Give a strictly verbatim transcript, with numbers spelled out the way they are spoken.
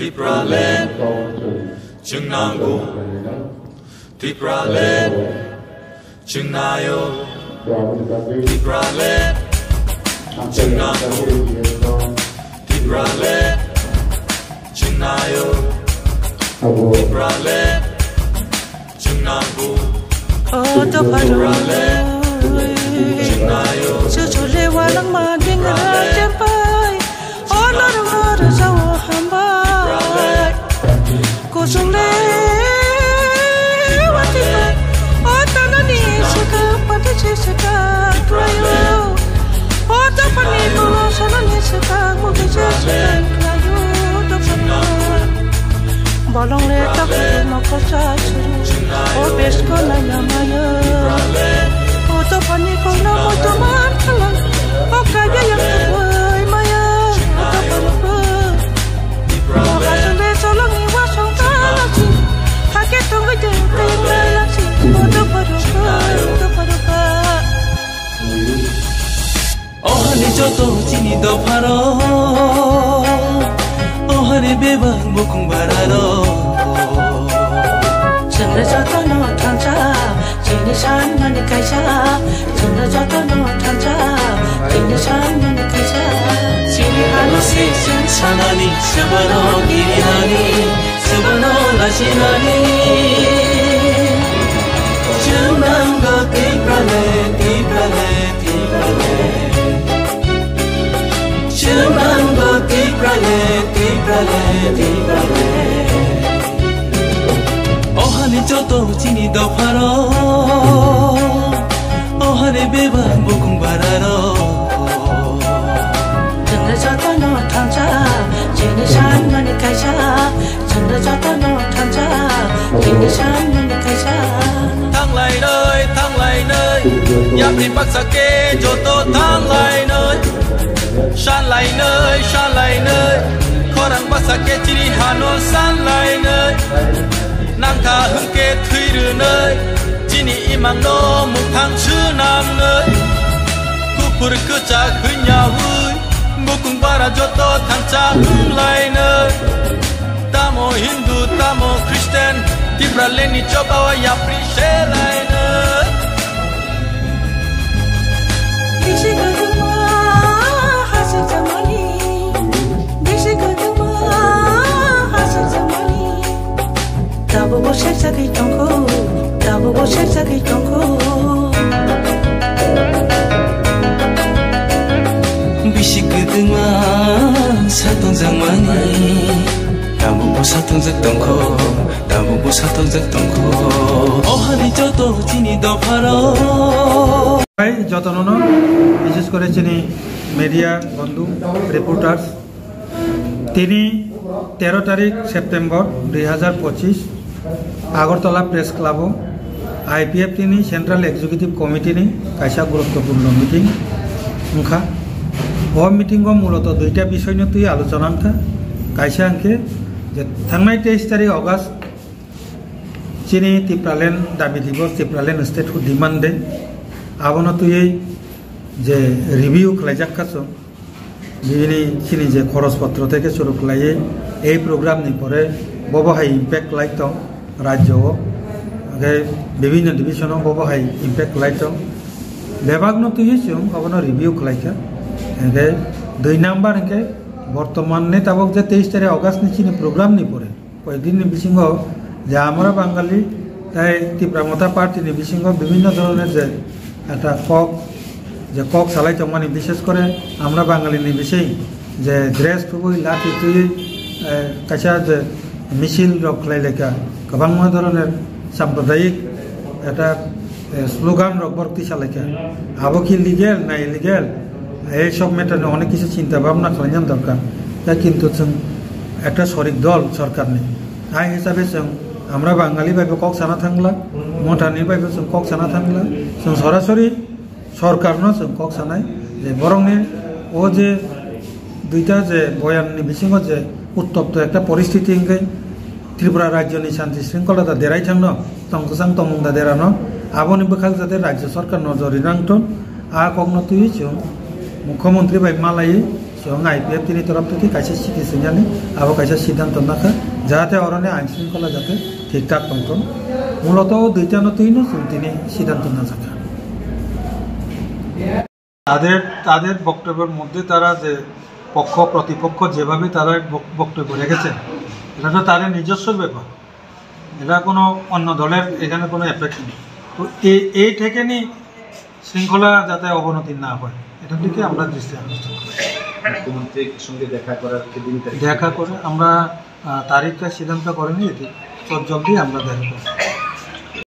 Tipraland chwng nango. Tipraland chwng naio. Tipraland chwng nango. Tipraland chwng naio. Tipraland chwng nango. O dophano, chwng naio. Chuchule walangma dingra champai. O norma rwjao hambai. Kusung le wati bai. O tanani saka pati se saka tuayo. O tapani kolo sanani saka mugi se saka tuayo. Tapani bolong le tapani moko sa suru. O besko na yamaya. O tapani kolo mo taman kala. O kaya yang tuai maya. O tapani ko. Ohani joto chini dopharo, ohani bebak bukung bararo. Chwngno jotono thansa, chini sanmani kaisa. Chwngno jotono thansa, chini sanmani kaisa. Chini hano se chwng sanani, swbano kirinani, swbano lachinani. Chwng nango Tipraland, Tipraland, Tipraland. Chwng nango Tipraland, Tipraland, Tipraland. Ohani joto chini dopharo, ohani bebak bukung bararo. Chwngno jotono thansa, chini sanmani kaisa. Chwngno jotono thansa, chini sanmani kaisa. Thanglainai, thanglainai, yapri baksa khe joto thanglainai. Sanlainai, sanlainai, khorang baksa khe chini hano sanlainai. Nangkha hwnkhe thwi rwnai, chini imangno muthang swnamnai. Kuphur kwchak hwnyaui, bukung bara joto thansa wnglainai. Tamo Hindu, tamo Christian, Tipralandni chobao yapri selainai. Bisi kwbangma hasik jamani, bisi kwbangma hasik jamani. Tabukbo sek jagwi tongkho, tabukbo sek jagwi tongkho. Bisi kwbangma satong jangmani, tabukbo satong jak tongkho, tabukbo satong jak tongkho. Ohani joto chini dopharo. Hai, jotonono, bises kore chini media bondhu, reporters, tini tero tarik September dui hazar pochis, Agartala Press Club o I P F T ni Central Executive Committee ni kaisa guruttopurno meeting wngkha. O meeting o muloto duita bisoyno twi alochona wngkha. Kaisa hwnkhe je thangnai teis tarik August chini Tipraland dabi dibos, Tipraland statehood demand day, abono twiwi je review khlaijak kha chwng, bini chini je khoros potro theke churu khlaiwi ei program ni pore bobo hai impact khlai tong rajyo o, hwnkhe bibinno division o bobo hai impact khlai tong, bebakno twiwi chwng obono review khlaikha. Hwnkhe dui number hwnkhe bortoman ni tabok je teis tarik August ni chini program ni pore, koyekdin ni bisingo je Amra Bangali tai Tipra Motha Party ni bisingo bibinno dhoronor je ekta kok, je kok salai tongmani, bishes kore Amra Bangali ni bising je dress thubui, lathi twiwi, eh, kaisa je misil rok khlai laikha, kwbangma dhoronor sampradayik ekta, eh, slogan rok borok tisa laikha. Abo ki legal na illegal? Ei sob matter ni onek kisu chinta bhabna khlaina dorkar. Ya kintu chwng ekta sorik dol sorkar ni. Ai hisabe chwng Amra Bangali bai bo kok sana thangla, Motha ni bai bo chwng kok sana thangla, chwng sorasori sorkar no chwng kok sanai je borok ni o je duita je boyan ni bisingo je uttopto ekta poristiti wngkhe Tripura rajyo ni shanti shringkhola da derai thangno, tong kwchang tongmung da derano, aboni bwkhak jate rajyo sorkar nojor rinang thun, a kokno twiwi chwng mukhyamantri bai malaiwi Chwng I P F T ni torop theke kaisa siti swinani abo kaisa siddhanto nakha, jahate oroni ain shringkhola jate thik thak tongthung. Muloto o duitano twino chwng tini siddhanto najakha. তাদের, তাদের বক্তব্যের মধ্যে তারা যে পক্ষ প্রতিপক্ষ যেভাবে তারা বক-, বক্তব্য রেখেছেন, এটা তো তাদের নিজস্ব ব্যাপার, এটা কোনো অন্য দলের এখানে কোনো এফেক্ট নেই। তো এই, এই ঠেকেনি শৃঙ্খলা যাতে অবনতি না হয়, এটার দিকে আমরা দৃষ্টি আকর্ষণ করি। মুখ্যমন্ত্রীর সঙ্গে দেখা করার কি দিন তারিখ? দেখা করে আমরা, আহ, তারিখটা সিদ্ধান্ত করেনি, এটি খুব জলদি আমরা দেখা করব।